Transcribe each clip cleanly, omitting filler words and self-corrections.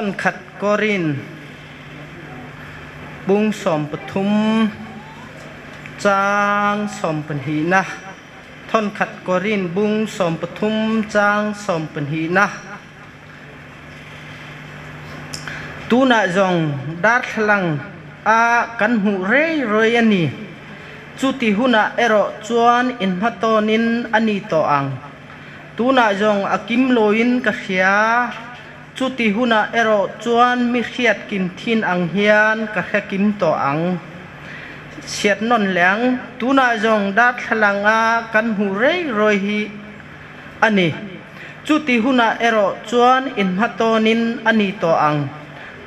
Thawnkhat Korin bung 13 chang 12na. Thawnkhat Korin bung 13 chang 12na. Tunah zawng darthlalang ah kan hmuh rei rei a ni. Chuti hunah erawh chuan inhmatawnin a ni tawh ang. Tunah zawng a kim loin ka hria. Chuti hunah erawh chuan mi hriat kim thin ang hian ka hre kim tawh ang. Chhiat nawn leh ang. Tunah zawng darthlalang ah kan hmuh rei rei hi a ni. Chuti hunah erawh chuan inhmatawnin a ni tawh ang.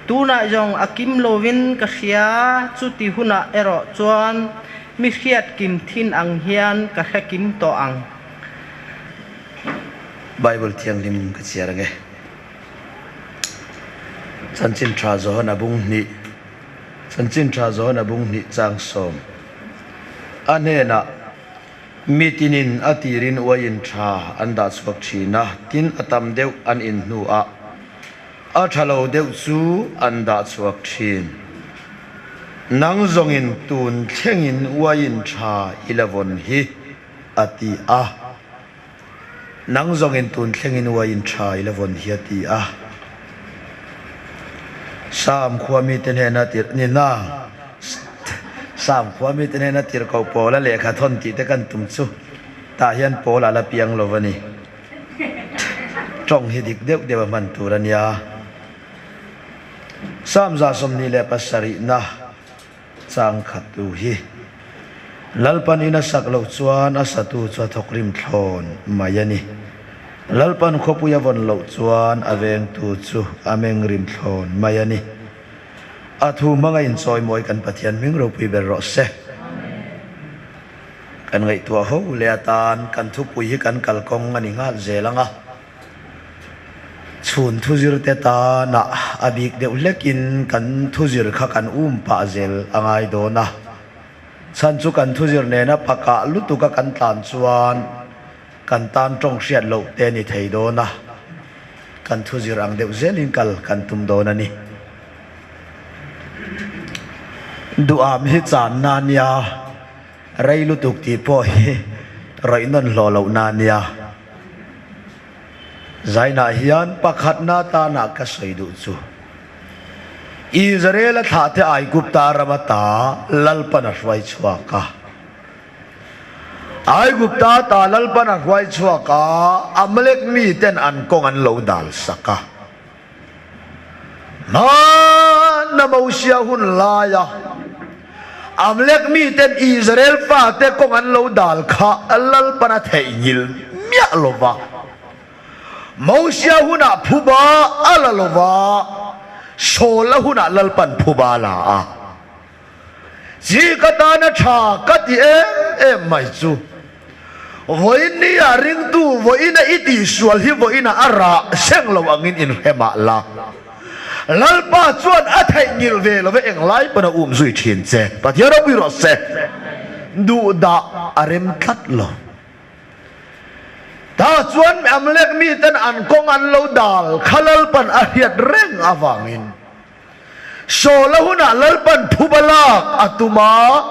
Tunah zawng a kim lovin ka hria, chuti hunah erawh chuan mi hriat kim thin ang hian ka hre kim tawh ang. Bible Thianghlim ka chhiar ange. Chanchin Tha Johana bung hnih, Chanchin Tha Johana bung hnih chang sawm a hnenah, Mi tinin a tirin uaiin tha an dah chhuak thin a, tin a tam deuh an in hnuah a tha lo deuh chu an dah chhuak thin. Nang zawngin tun thlengin uaiin tha i la vawn hi, a ti a. Nang zawngin tun thlengin uaiin tha i la vawn hi, a ti a. Sam khua mite hnena tirh ni na. Sam khua mite hnena tirh koh Paula lehkha thawn tih te kan tum chu tah hian Paula la piang lo a ni. Tawng hi dik deuh deuh a hman tur a nia. Sam 27 na chang khat tu hi Lalpan in a sak loh chuan a satu chu a thawkrim thlawn mai a ni. Lalpan khawpui a vawn loh chuan a vengtu chu a mengrim thlawn mai a ni. A thu hmanga inchawimawi kan Pathian hming ropui ber rawh se. Kan ngaihtuah ho leh atan kan thupui hi kan kalkawng a ni nghal zel ang a. Chhun thuzirte tana a bik deuh hlekin kan thuzir kha kan um pah zel a ngai dawn a. Chhan chu kan thuzir nena pakah lutuka kan tlan chuan kan tan tawng hriat loh te ni thei dawn a. Kan thuzir ang deuh zelin kal kan tum dawn a ni. Duham hi channa a nia. Rei lutuk tih pawh hi rawih nawn hlawh lohna a nia. Zainah hian pakhatna atana ka sawi duh chu, Israel-a thlahte Aigupta ram ata Lalpan a hruai chhuak a. Aigupta ata Lalpan a hruai chhuak a, Amalek miten an kawng an lo dal sak a. Hmanna Mosia hun laia Amalek miten Israel fate kawng an lo dal kha Lalpan a theihnghilh miah lo va. Mosia hunah phuba a la lo va, Saula hunah Lalpan phuba a la a. Chi ka tana tha ka ti em em mai chu vawiin ni ah ringtu vawiin a i tihsual hi vawiin ah a rah seng lo angin inhre mah la. Lalpa chuan a theihnghilh ve lo ve englai pawn a um zui thin che. Pathian ropui rawh se. Duhdah a rem tlat lo. Tah chuan Amalek miten an kawng an lo dal kha Lalpan a hriat reng avangin Saula hunah Lalpan phuba lak a tum a,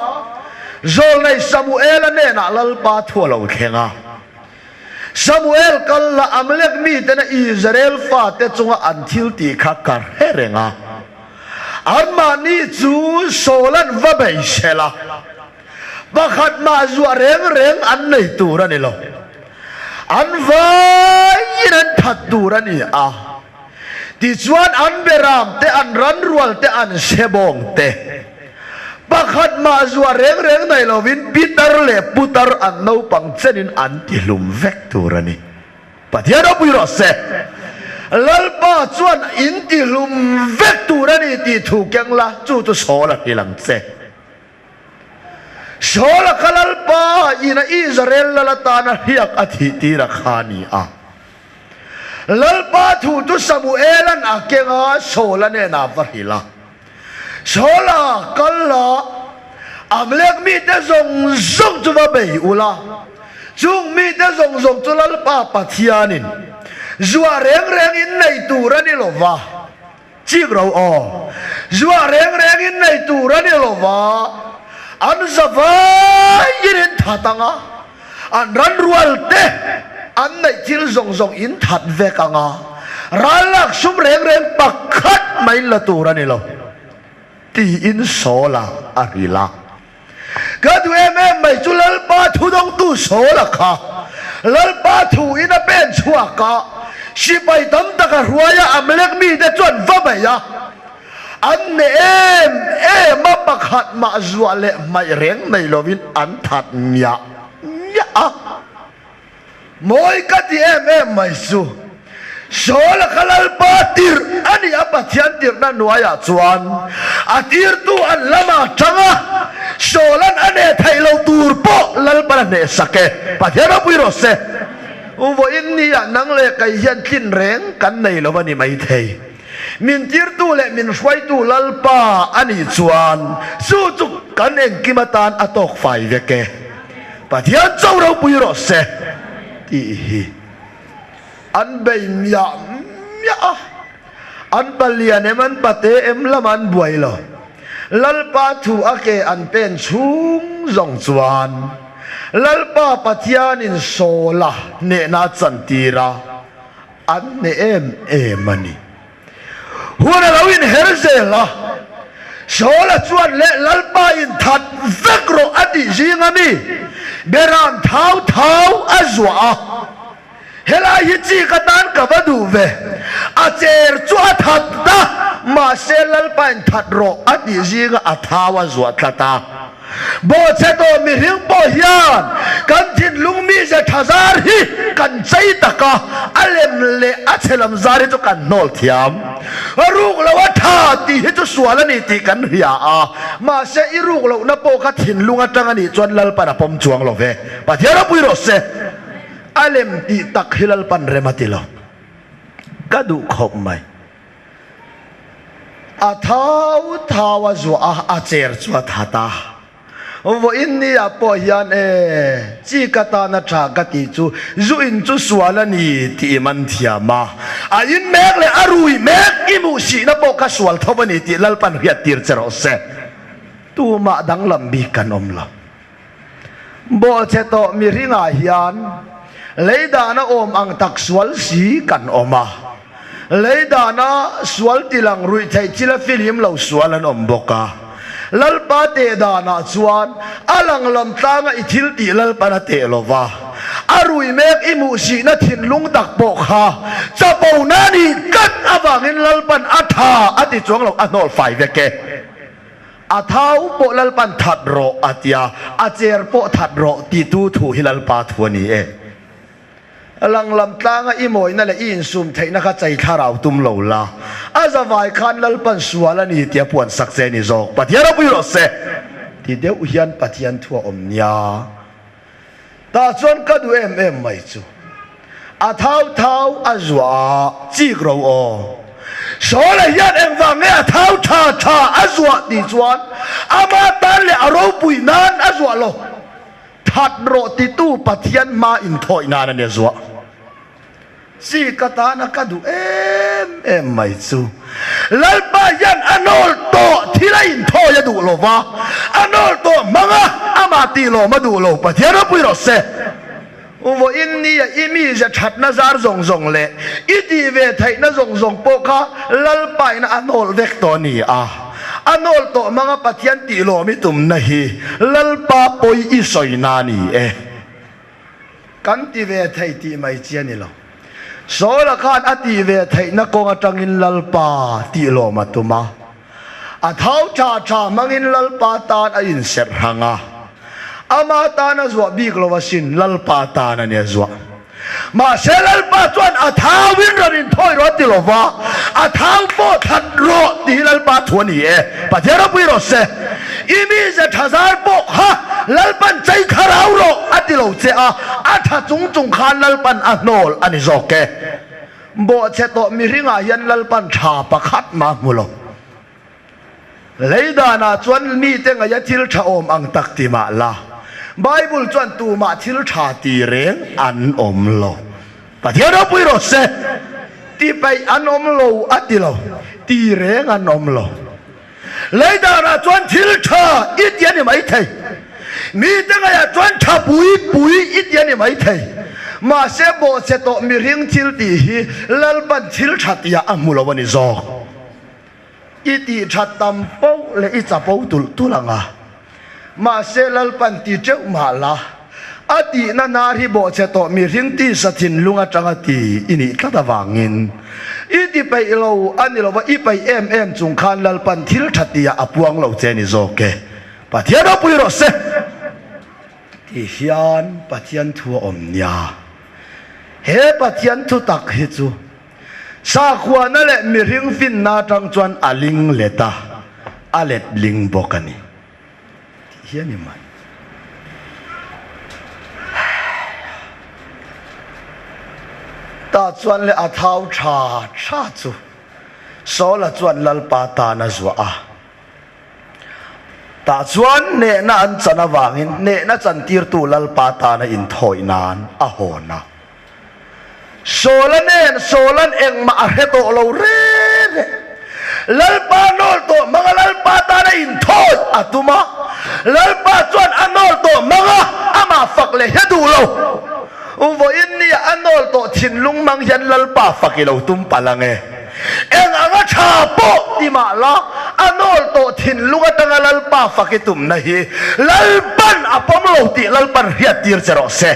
Zawlnei Samuela hnenah Lalpa thu a lo thleng a. Samuel kal la Amalek mitena Israel fate chunga an thil tih kha ka hre reng a, anmahni chu Saula'n va bei sel a, pakhat mah zuah reng reng an nei tur a ni lo, an vaiin an that tur a ni a. Tichuan an beram te, an ranrual te, an sebawng te pakhat mah zuah reng reng nei lovin pitar leh putar an naupang chenin an tihlum vek tur a ni. Pathian ropui rawh se. Lalpa chuan in tihlum vek tur a ni tih thu keng la, chu chu sawl a hrilh ang che. Saula kha Lalpa ina Israel lal atana hriak a thih tir a kha a ni a. Lalpa thu chu Samuela'n a keng a, Saula nen a va hrilh a. Saula, kal la, Amalek mite zawng zawng chu va bei u la, chung mite zawng zawng chu Lalpa Pathianin zuah reng rengin nei tur a ni lo va. Chik ro aw. Zuah reng rengin nei tur a ni lo va, an zavaiin in that ang a, an ran rual te an neih thil zawng zawng in that vek ang a, ral lak sum reng reng pakhat mai la tur a ni lo, tiin Saula a hrilh a. Ka duh em em mai chu Lalpa thudawngtu Saula kha Lalpa thu in a pen chhuak a, sipai tam tak a hruai a, Amalek mite chuan va mai a, an ne em em a, pakhat mah zuah leh hmaih reng nei lovin an that miah miah a. Mawi ka ti em em mai chu. Saula kha Lalpa tirh a nih a Pathian tirhna hnuaiah chuan a tirtu an lama tang a, Saula'n a hneh theih loh tur pawh Lalpan a hnehsak e. Pathian ropui rawh se. Vawiin niah nang leh kei hian tlin reng kan nei lo a ni maithei. Min tirtu leh min hruaitu Lalpa a nih chuan chu chu kan engkim atan a tawk fai vek e. Pathian cho ropui rawh se tih hi an bei miah miah a, an palian em an pate em lamah an buai lo. Lalpa thu a ke an pen chhung zawng chuan Lalpa Pathianin Sawla hnehna a chantir a, an hneh em em a ni. Hun a lo inher zel a, Saula chuan leh Lalpa in that vek rawh a tih zing a mi Beram thau thau a zuah a, Helai hi chi ka tan ka va duh ve, a cher chu a that ta, mahse Lalpa in that rawh a tih zinga a thau a zuah tlat a. Bawhchhe tawh mihring pawh hian kan thinlung mize tha zar hi kan chei tak a, a lem leh a chhe lam zar hi chu kan hnawl thiam. Ruk lo a tha tih hi chu sual a ni tih kan hria a, mahse i ruk lohna pawh kha thinlung atang a nih chuan Lalpan a pawm chuang lo ve. Pathian ropui rawh se, a lem tih tak hi Lalpan rem a ti lo. Ka duh khawp mai. A thau thau a zuah a, a cher chu a that a. Vawiin ni ah pawh hian e, chi ka tan a tha ka tih chu zu in chu sual a ni tih i man thiam a. A in mek leh a rui mek i hmuh sihna pawh kha sual tho a ni tih Lalpan hriat tir che rawh se. Tumah danglam bik kan awm lo. Bawhchhe tawh mihringah hian lei dana awm ang tak sual si kan awm a, lei dana sual tilang ruih theih thila filim lo sual an awm bawk a. Lalpa teh danah chuan a lang lam tlanga i thil tih Lalpan a teh lo va, a rui mek i hmuh sihna thinlung tak pawh kha chapona nih tlat avangin Lalpan a tha a ti chuang lo, a hnawl fai vek e. A thau pawh Lalpan that rawh a ti a, a cher pawh that rawh titu thu hi Lalpa thu a ni e. Lang lam tlanga i mawina leh i insum theihna kha chei thlarau tum lo la, a zavai khan Lalpan sual a ni tia puan sak che ni zawk Pathian ropui rawh se ti deuh hian Pathian thu a awm nia. Tah chuan ka duh em em mai chu a thau thau a zuah a, chik ro aw. Saula hian engvang nge a thau tha tha a zuah tih chuan ama tan leh a ropui nan a zuah lo. That rawh titu Pathian hma inthawih nan a nia zuah. Chi ka tana ka duh em em mai chu Lalpa hian a nawl tawh thil a inthawi a duh lo va, a nawl tawh hmang a, amah tih lawm a duh lo. Pathian ropui rawh se. Vawiin nia i mize thatna zar zawng zawng leh i tih ve theihna zawng zawng pawh kha Lalpa in a nawl vek tawh a ni a. A nawl tawh hmang a Pathian tih lawm i tumna hi Lalpa pawi i sawina a ni e. Kan ti ve thei tih mai chi a ni lo. Saula khan a tih ve theihna kawng atangin Lalpa tih lawm a tum a. A thau tha tha hmangin Lalpa tan a inserh hrang a. Ama tan a zuah bik lo asin, Lalpa tan a nia zuah. Mahse Lalpa chuan a thauin rawn inthawi rawh a ti lo va, a thau pawh that rawh tih hi Lalpa thu a ni e. Pathian ropui rawh se. I mize tha zar pawh kha Lalpan chei thlarau rawh a ti lo che a, a tha chung chung khan Lalpan a hnawl a ni zawk e. Bawhchhe tawh mihringah hian Lalpan tha pakhat mah hmu lo. Lei danah chuan mite ngaia thil tha awm ang tak ti mah la, Bible chuan tumah thil tha ti reng an awm lo. Pathian ropui rawh se. Ti peih an awm lo a ti lo, ti reng an awm lo. Lei danah chuan thil tha i ti a ni maithei. Mite ngaihah chuan tha pui pui i ti a ni maithei. Mahse bawhchhe tawh mihring thil tih hi Lalpan thil tha tiah a hmu lo a ni zawk. I tih that tam poh leh i chapo tulh tulh ang a. Mahse Lalpan ti teuh mah la, a tihna hnar hi bawhchhe tawh mihring tisa thinlung atanga ti i nih tlat avangin i ti peih lo a ni lova, i peih em em chung khan Lalpan thil tha tiah a puang lo che ni zawk e. Pathian ropui rawh se! Ti hian Pathian thu a awm nia. He Pathian thu tak hi chu Sakhuana leh mihring finna atang chuan a ling let a, a let ling bawk a ni tih hi a ni mai. Tah chuan le a thau tha tha chu Saula chuan Lalpa tan a zuah a. Tah chuan hnehna an chan avangin hnehna chantirtu Lalpa tana inthawih nan a hawn a. Sawla nen Sawlan engmah a hre tawh lo reng e. Lalpa nawl tawh hmanga Lalpa tana inthawih a tum a, Lalpa chuan a nawl tawh hmanga amah fak leh hia duh lo. Vawiin nia a nawl tawh thinlung hmang hian Lalpa fak i lo tum palh ang e. Eng anga tha pawh ti mah la, a nawl tawh thinlung atanga Lalpa fak i tumna hi Lalpan a pawm lo tih Lalpan hriattir che rawh se.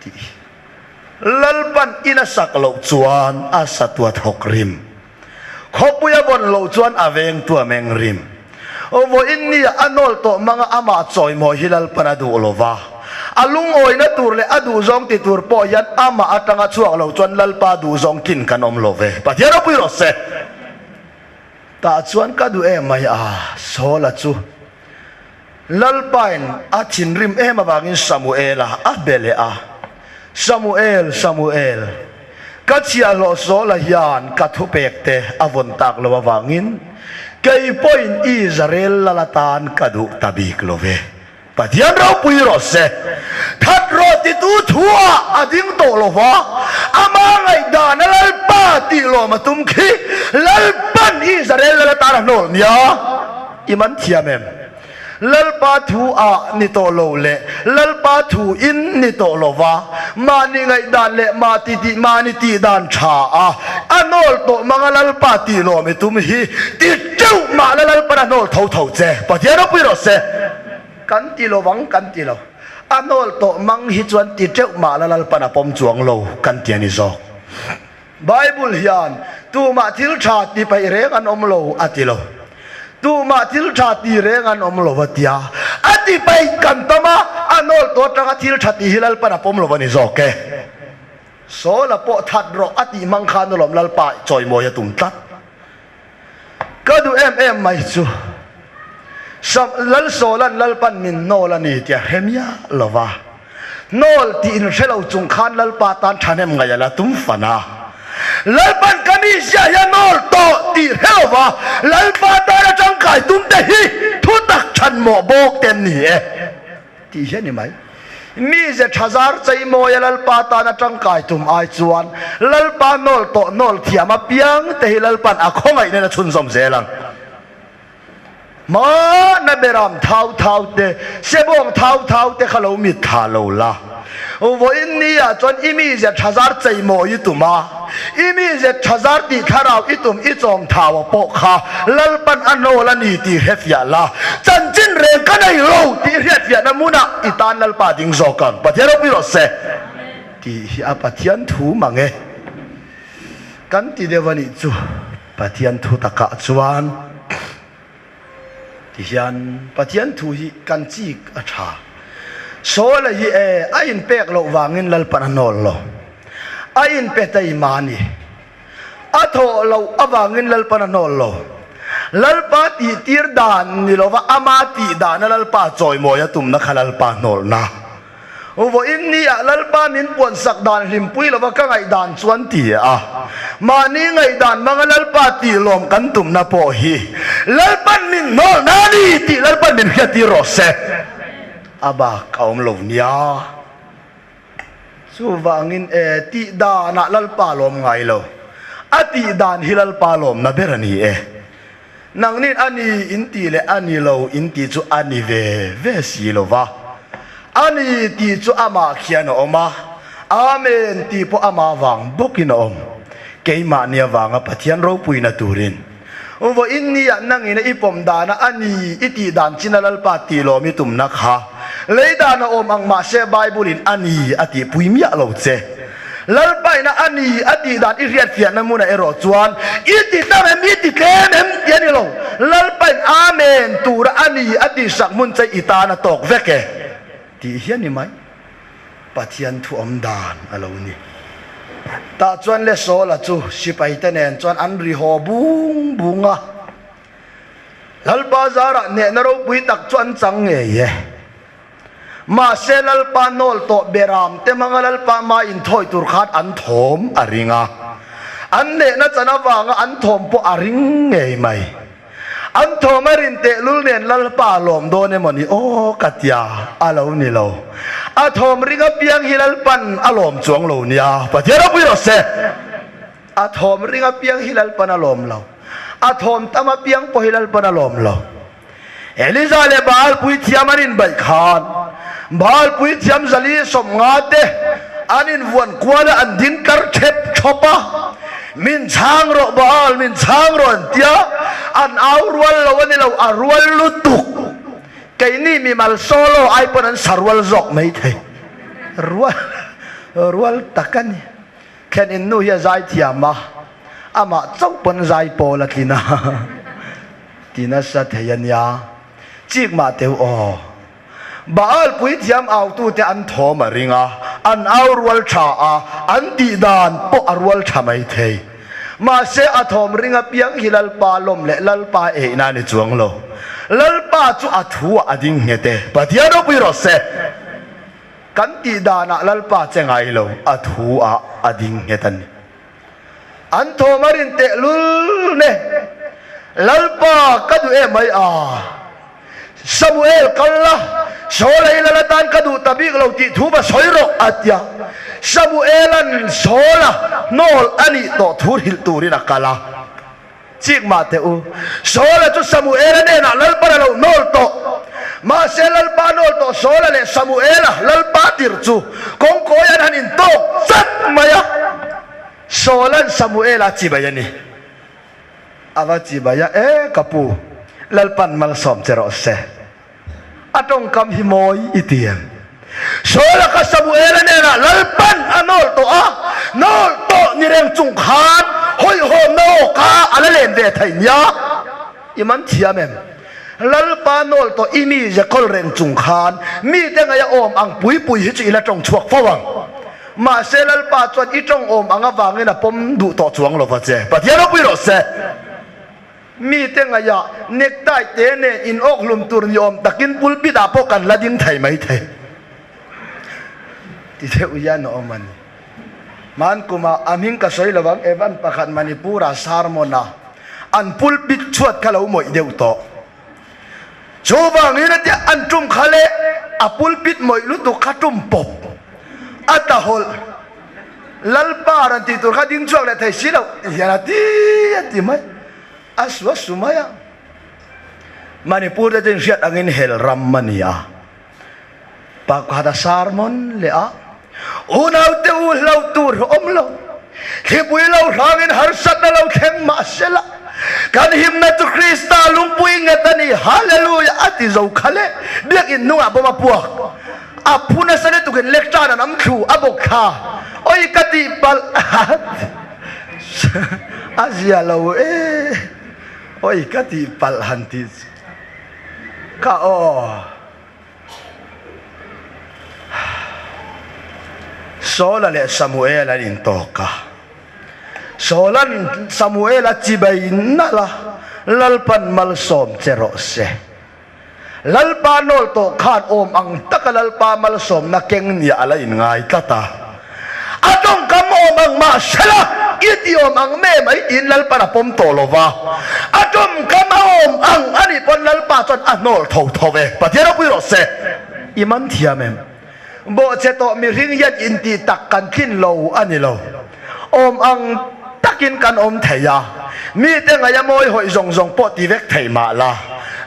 Tih hi Lalpan in a sak loh chuan a sa tua thawk rim, khawpui a vawn loh chuan a veng tua meng rim. Vawiin nia a nawl tawh manga amah chawimawi hi Lalpan a duh lo va, a lungawina tur leh a duhzawng ti tur pawh hian amah atanga chhuak lo chuan Lalpa duhzawng kin kan awm lo ve. Pathian ropui rawh se. Tah chuan ka duh em mai a, Saula chu. Lalpain a thinrim em avangin Samuela a be leh a, Samuel, Samuel, ka chhiahhlawh Saula hian ka thupekte a vawn tak lo avangin kei pawhin Israel lal atan ka duh ta bik lo ve. Pathian ropui rawh se. That rawh titu thuah a ding tawh lo va, ama ngaihdana Lalpa tih lawm a tum khi Lalpan Israel lal atan a hnawl nia. I man thiam em? Lalpa thu ah ni tawh lo leh Lalpa thu in ni tawh lo va, mahni ngaihdan leh mahti tih mahni tih dan tha a a nawl tawh manga Lalpa tih lawm i tum hi ti teuh mah la Lalpan a hnawl tho tho che. Pathian ropui rawh se. Kan ti lo vang kan ti lo. A hnawl tawh mang hi chuan ti teuh mah la Lalpan a pawm chuang lo kan ti a ni zawk. Bible hian tumah thil tha ti paih reng an awm lo a ti lo. Tumah thil tha ti reng an awm lo a tia. A ti paih kan tam a, a nawl tawh atanga thil tha ti hi Lalpan a pawm lo a ni zawk e. Saula pawh that rawh a tih hmang khan alawm Lalpa chawimawi a tum tlat. Ka duh em em mai chu Sam Lal Sawlan Lalpan min hnawl a ni tia hre miah lo va, hnawl tih in hre lo chung khan Lalpa tan thahnem ngaih a la tum fan a. Lalpan ka mi ziah hi a hnawl tawh tih hre lo va, Lalpa tan a tangkai tum te hi thu tak chhan mawh bawk te an ni e. Tih hi a ni mai. Mize tha zar chei mawi a Lalpa tana tangkai tum ai chuan Lalpa nawl tawh nawl thiam apiang te hi Lalpan a khawngaih nen a chhunzawm zel ang. Hmana beram thau thau te, sebawng thau thau te kha lo mit thla lo la. Vawiin ni ah chuan i mize tha zar chei mawi i tum a, i mize tha zar tih thlarau i tum i chawm thau a pawh kha Lalpan a hnawl a ni tih hrefiah la, chanchin reng ka nei lo tih hriatfiahna hmunah i tan Lalpa ding zawk ang, Pathian ropui rawh se tih hi a Pathian thu mang e. Kan ti deuh a nih chu Pathian thu takah chuan. Tihian Pathian thu hi kan chik a tha. Saula hi e a inpek loh vangin Lalpan a hnawl lo. A inpe taima a ni. A thawh loh avangin Lalpan a hnawl lo. Lalpa tihtir dan ni lova ama tih dana Lalpa chawimawi a tumna kha Lalpa hnawlna. Vawiin ni ah Lalpa min puansak dan hlimpui lova ka ngaihdan chuan ti a, mahni ngaihdan hmanga Lalpa tih lawm kan tumna pawh hi Lalpan min hnawl na a ni tih Lalpan min hriattir rawh se. A bak a awm lo nia. Chuvangin e tih danah Lalpa lawm ngai lo. A tih dan hi Lalpa lawmna ber a ni e. Nangnin a ni in tih leh a ni lo in tih chu a ni ve ve si lo va. A ni tih chu amah khian a awm a, Amen tih pawh amah vang bawkin a awm. Keimahni avanga Pathian ropuina turin. Vawiin nia nangin i pawm dana a ni i tih dan chin a Lalpa tih lawm i tumna kha lei dan a awm ang mahse Bible in a ni a tih pui miah lo che. Lalpa ina a ni a tih dan i hriatfiahna hmunah erawh chuan i ti tam em i ti tlem em tih a ni lo. Lalpa in Amen tura a ni a tih sak hmun che i tan a tawk vek e tih hi a ni mai. Pathian thu awm dan a lo ni. Tah chuan le Saula chu sipaite nen chuan an ri haw bung bung a. Lalpa zarah hnehna ropui tak chu an chang ngei e. Mahse Lalpa nawl tawh beram te hmanga Lalpa hma inthawi tur khan an thawm a ring a. An hnehna chan avanga an thawm pawh a ring ngei mai. An thawm a rin tehlul nen Lalpa a lawm dawn emaw ni aw ka tia a lo ni lo. A thawm ring apiang hi Lalpan a lawm chuang lo nia Pathian ropui rawh se. A thawm ring apiang hi Lalpan a lawm lo. A thawm tam apiang pawh hi Lalpan a lawm lo. Eliza leh Baal puithiam an inbaih khan Baal puithiam zali 50 te an invuan kual a, an ding tlar thep thawp a, Min chhang rawh Baal, min chhang rawh an tia, an au rual lo a ni lo, a rual lutuk. Keini mimal solo ai pawn an sa rual zawk mai thei. Rual rual tak a ni. Thlen in nu hi a zai thiam a, amah chauh pawn zai pawl a tlin a. Ti nasa thei a nia, chik mah teu aw. Baal puithiam autute an thawm a ring a, an au rual tha a, an tih dan pawh a rual tha mai thei. Mahse a thawm ring apiang hi Lalpa lawm leh Lalpa eihna a ni chuang lo. Lalpa chu a thu ah a ding nghet e. Pathian ropui rawh se. Kan tih danah Lalpa che ngai lo, a thu ah a ding nghet a ni. An thawm a rin teh lul ne. Lalpa ka duh em mai a. Samuel kal la, Saul ei lal atan ka duh ta bik lo tih thu va sawi rawh a ti a. Samuelan Saula hnawl a nih tawh thu hrilh turin a kal a. Chik mah teh u, Saula chu Samuela hnenah Lalpan a lo hnawl tawh. Mahse Lalpa hnawl tawh Saula leh Samuela Lalpa tir chu kawngkawi an han intawk chat mai a. Saula'n Samuela chibai a ni. A va chibai a, E ka pu, Lalpan malsawm che rawh se. A tawngkam hi mawi i ti em? Saula kha Samuela hnenah Lalpan a nawl tawh a, nawl tawh ni reng chung khan hawihhawmna awka a la len ve thei nia. I man thiam em? Lalpa nawl tawh i mi ze kawl reng chung khan mite ngaih a awm ang pui pui hi chu i la tawng chhuak fo ang. Mahse Lalpa chuan i tawng awm ang avangin a pawm duh tawh chuang lo va che. Pathian ropui rawh se. Mite ngaihah necktie te nen in awk hlum tur ni awm takin pulpit ah pawh kan la ding thei mai thei ti deuh hian a awm a ni. Hman kumah a hming ka sawi lo ang Evan pakhat Manipur ah sermon a an pulpit chhuat kha lo mawih deuh tawh. Chuvangin a tia an tum kha leh a pulpit mawih lutuk kha tum pawp a ta hawlh Lalpa rawn tih tur kha ding chhuak leh thei si lo ti hian a ti a ti mai a su a su mai a. Manipur te chu inhriat angin hel ram a ni a, pakhat a sermon leh a, Unaute u hlo tur hi awm lo, thlipui lo hrangin harsatna lo thleng mah sela, kan himna chu Krista lungpui nghet a ni, Hallelujah a ti zo kha le, biakinn hnungah bawm a puak. A phu nasa lutukin lectern an am thlu a bawk thla, Oi ka tihpalh a zia lo e, oi ka tihpalh han tih chu ka aw. Saula leh Samuel an intawk a, Saula'n Samuel a chibai nalh a, Lalpan malsawm che rawh se. Lalpa nawl tawh khan awm ang taka Lalpa malsawmna keng nia a la inngai tlat a. A tawngkam awm ang mah sela, i ti awm ang me mai tiin Lalpan a pawm tawh lo va. A tawngkam a awm ang a nih pawn Lalpa chuan a hnawl tho tho ve. Pathian ropui rawh se. I man thiam em? Bawhchhe tawh mihring hian intih tak kan tlin lo a ni lo. Awm ang. takin kan awm thei a, mite ngaia mawi hawih zawng zawng pawh ti vek thei mah la,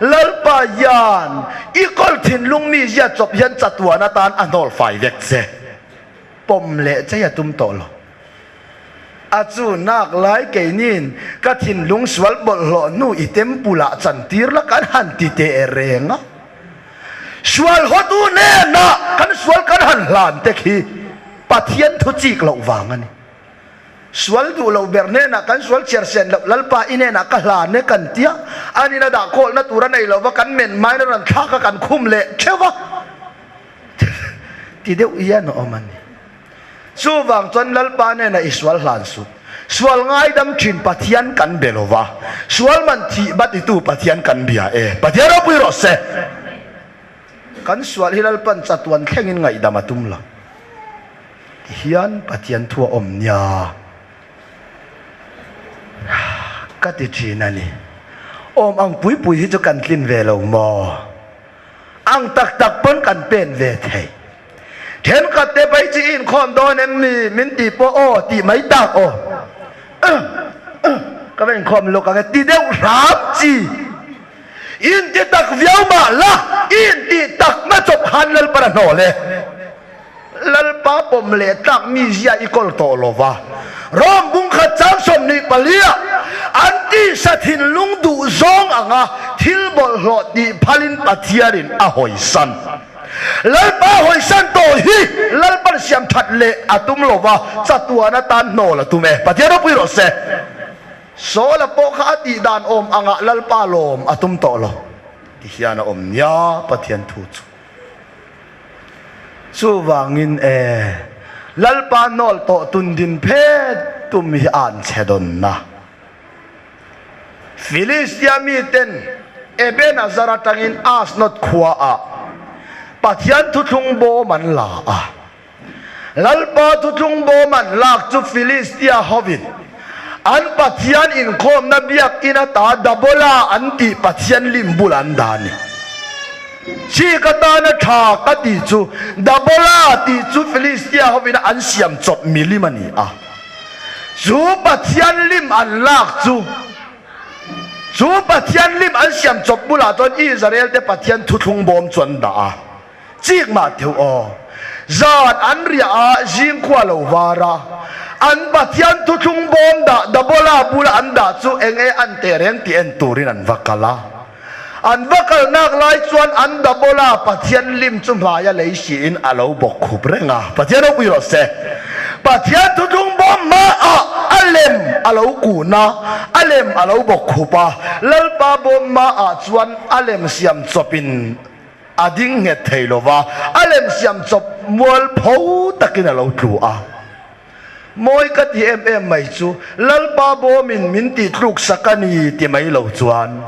Lalpa hian i kawl thinlung mi zia chawp hian chatuan atan a hnawl fai vek che. Pawm leh chei a tum tawh lo. A chu nak lai keiniin ka thinlung sual bawlhhlawh hnu i temple ah chantir la kan han ti teh reng a. Sual hawtu hnenah kan sual kan han hlan te khi Pathian thu chik loh vang a ni. Sual duh loh ber hnenah kan sual chhiar sen loh Lalpa i hnenah ka hlan e kan tia, an ina dah khawlna tur a nei lova kan men hmain a rawn thlak a kan khum leh theuh va ti deuh hian a awm a ni. Chuvang chuan Lalpa hnenah i sual hlan suh. Sual ngaidam thin Pathian kan be lo va, sual man thih va titu Pathian kan bia e. Pathian ropui rawh se. Kan sual hi Lalpan chatuan thlengin ngaihdam a tum lo. Tihian Pathian thu a awm nia ka ti thin a ni. Awm ang pui pui hi chu kan tlin ve lo maw? Ang tak tak pawn kan pen ve thei. Thenkhat te pai chi inkhawm dawn em mi min tih pawh aw tih mai tak aw. Ka va inkhawm lawk ang e ti deuh hram chi. Inti tak viau mah la inti tak na chawp han Lalpan a hnawh le. Lalpa pawm leh tlak mi zia i kawl tawh lo va. Rom bungkhat chang 24 ah an tisa thinlung duh zawng anga thil bawlhhlawh tih phalin Pathianin a hawisan. Lalpa hawisan tawh hi Lalpan siam that leh a tum lo va, chatuan atan hnawl a tum e. Pathian ropui rawh se. Sawla pawh kha a tih dan awm angah Lalpa lawm a tum tawh lo. Ti hian a awm nia Pathian thu chu. Chuvangin e, Lalpa hnawl tawh tun din phet tum hi an chhe dawnna. Filistia miten Ebenazar atangin Asnod khuaah Pathian thuthlung bawm an la a. Lalpa thuthlung bawm an lak chu Filistia hovin an Pathian inkhawmna biakinn ata Dabola an tih Pathian lim bul an dah a ni. Chi ka tana tha ka tih chu Dabola tih chu Filistia hovin an siam chawp milim a ni a. Chu Pathian lim an lak chu, chu Pathian lim an siam chawp bulah chuan Israel te Pathian thuthlung bawm chu an dah a. Chik mah teuh aw. Zan an riah a, zing khua lo var a. An Pathian thuthlung bawm dah Dabola bula an dah chu eng e an teh reng tih en turin an va kal a. An va kalnak lai chuan an Dabola Pathian lim chu hmaia lei siin a lo bawk khup reng a. Pathian ropui rawh se. Pathian thuthlung bawm hmaah a lem a lo kun a, a lem a lo bawk khup a. Lalpa bawm hmaah chuan a lem siam chawpin a ding nghet thei lo va, a lem siam chawp mualpho takin a lo tlu a. Mawi ka ti em em mai chu Lalpa bawmin min tih tluk sak a ni ti mai lo chuan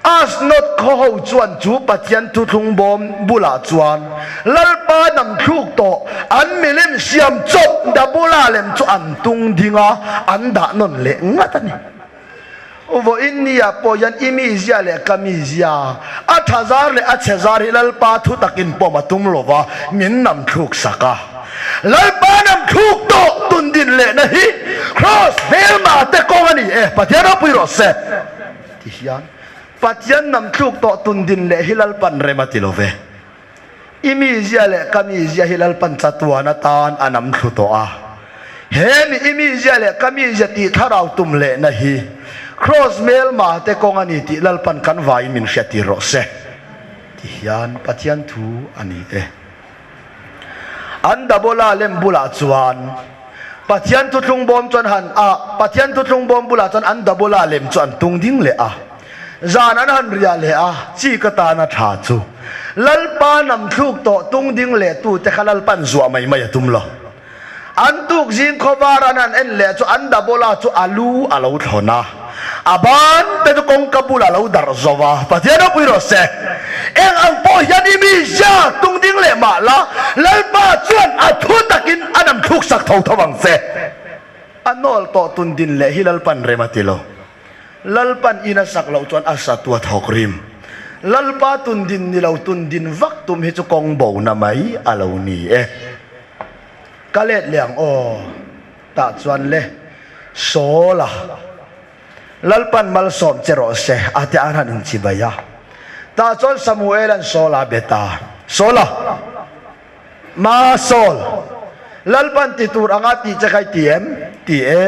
Asnod khaw ho chuan chu Pathian thuthlung bawm bulah chuan Lalpa nam thluk tawh an milim siam chawp Dabula lem chu an tung ding a, an dah nawn leh ngat a ni. Vawiin nia pawh hian i mizia leh ka mizia, a tha zar leh a chhe zar hi Lalpa thu takin pawm a tum lo va, min nam thluk sak a. Lalpa nam thluk tawh tun din lehna hi Kraws hmelma te kawng a ni e, Pathian ropui rawh se. Ti hian Pathian nam thluk tawh tun din leh hi Lalpan rem a ti lo ve. I mizia leh ka mizia hi Lalpan chatuan atan a nam thlu tawh a. He mi i mizia leh ka mizia tih thlarau tum lehna hi Kraws hmelma te kawng a ni tih Lalpan kan vaiin min hriattir rawh se. Ti hian Pathian thu a ni e. An Dabola lem bulah chuan Pathian thuthlung bawm chuan han a, Pathian thuthlung bawm bulah chuan an Dabola lem chu an tung ding leh a. Zan an han riah leh a, chi ka tana tha chu Lalpa nam thluk tawh tung ding leh tute kha Lalpan zuah mai mai a tum lo. An tuk zing khawvar an han en leh chu an Dabola chu a lu a lo thlawn a, a ban te chu kawngka bulah a lo darh zo a, Pathian ropui rawh se. Eng ang pawh hian i mi zia tung ding leh mah la, Lalpa chuan a thu takin a nam thluk sak tho tho ang che. A nawl tawh tun din leh hi Lalpan rem a ti lo. Lalpan in a sak loh chuan a sa tu a thawk rim. Lalpa tun din ni lo tun din vak tum hi chu kawng bo na mai a lo ni e. Ka let leh ang aw. Tah chuan le. Sawla, Lalpan malsawm che rawh se, a ti an han inchibai a. Tah chuan Samuela'n Sawla a be ta. Sawla, Ma Sawl, Lalpan ti tur anga tih che kha i ti em? Ti e.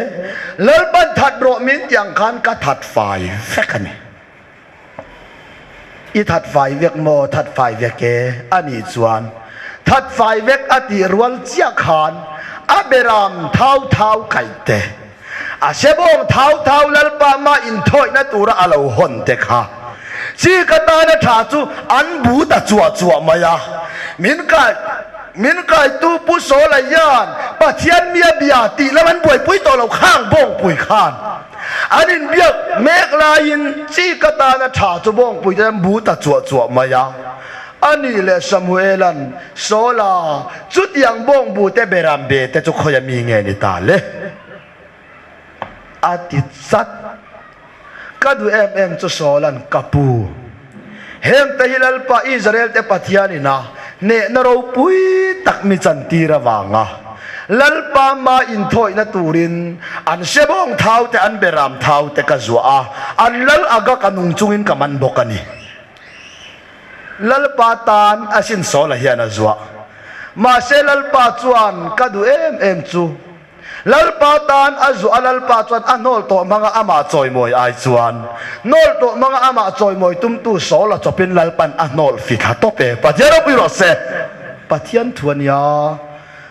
Lalpan that rawh min tih ang khan ka that fai vek a ni. I that fai vek maw? That fai vek e. A nih chuan that fai vek a tih rual chiah khan a beram thau thau kaih te, a sebawng thau thau Lalpa mah inthawihna tura a lo hawn te kha chi ka tana tha chu an bu ta chuah chuah mai a. Min kai min kaitu Pu Sawla hian Pathian mia bia tih lam an buaipui tawh lo khang bawngpui khan. An inbiak mek laiin chi ka tana tha chu bawngpui te an bu ta chuah chuah mai a. A nih leh Samuela'n, Sawla, chutiang bawngbu te beram be te chu khawia mi nge ni ta le? A ti chat. Ka duh em em chu Sawla'n, Ka pu, heng te hi Lalpa Israel te Pathian ina hnehna ropui tak mi chantir avanga Lalpa hma inthawihna turin an sebawng thau te an beram thau te ka zuah a, an lal aga ka nung chungin ka man bawk a ni. Lalpa tan a sin Sawla hian a zuah. Mahse Lalpa chuan ka duh em em chu. Lalpa tan a zuah a, Lalpa chuan a hnawl tawh hmanga amah chawimawi ai chuan hnawl tawh hmanga amah chawimawi tumtu Sawla chawpin Lalpan a hnawl fithla tawp e. Pathian ropui rawh se. Pathian thu a nia.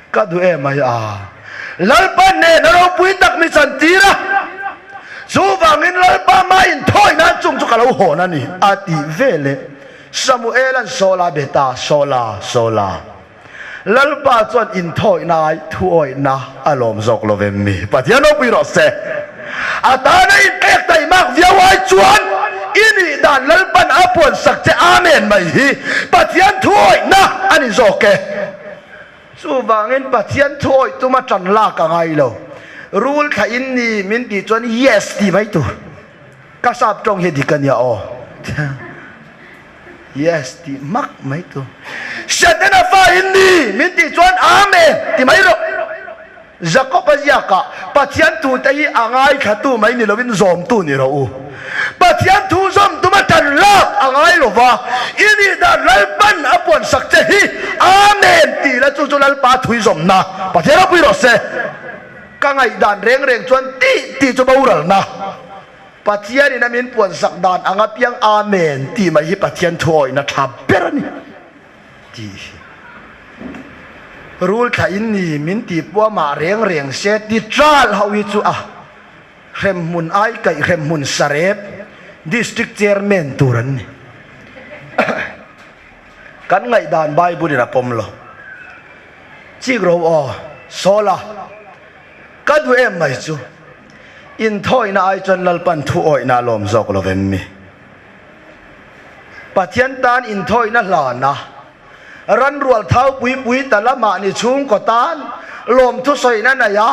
Ka duh em mai a. Lalpa nen a ropui tak mi chan tir a, chuvangin Lalpa mah inthawi nan chung chu ka lo hawn a ni, a tih veleh Samuela'n Saula be ta, Saula, Saula, Lalpa chuan inthawihna ai thuawihna a lawm zawk lo vem mi? Pathian ropui rawh se. A tana inpek taimak viau ai chuan i nih dan Lalpan a puansak che Amen mai hi Pathian thuawihna a ni zawk e. Chuvangin Pathian thuawih tuma tan lak a ngai lo. Rul thla in ni min tih chuan yes tih mai tur. Ka sap tawng hi dik a nia aw. Yes tih mak mai tur. Setana fa in ni min tih chuan Amen ti mai rawh. Jakob a ziak ah, Pathian thu te hi a ngaithlatu mai ni lovin zawmtu ni rawh u. Pathian thu zawm tuma tan lak a ngai lo va, i nih dan Lalpan a puansak che hi Amen tih la chu chu Lalpa thui zawmna Pathian ropui rawh se. Ka ngaihdan reng reng chuan tih tih chu boralna Pathianin a min puansak dan ang apiang Amen tih mai hi Pathian thu awihna tha ber a ni. Tih hi rul thla in ni min tih pawh amah reng reng se ti tral ho hi chu a hremhmun ai kaih hremhmun sarep district chairman tur an ni. Kan ngaihdan Bible in a pawm lo. Chik ro aw Sawla ka duh em mai chu inthawihna ai chuan Lalpan thu awihna a lawm zawk lo vem mi. Pathian tan inthawihna hlana ran rual thau pui pui ta lamah ni chhungkaw tan lawmthu sawina nei a,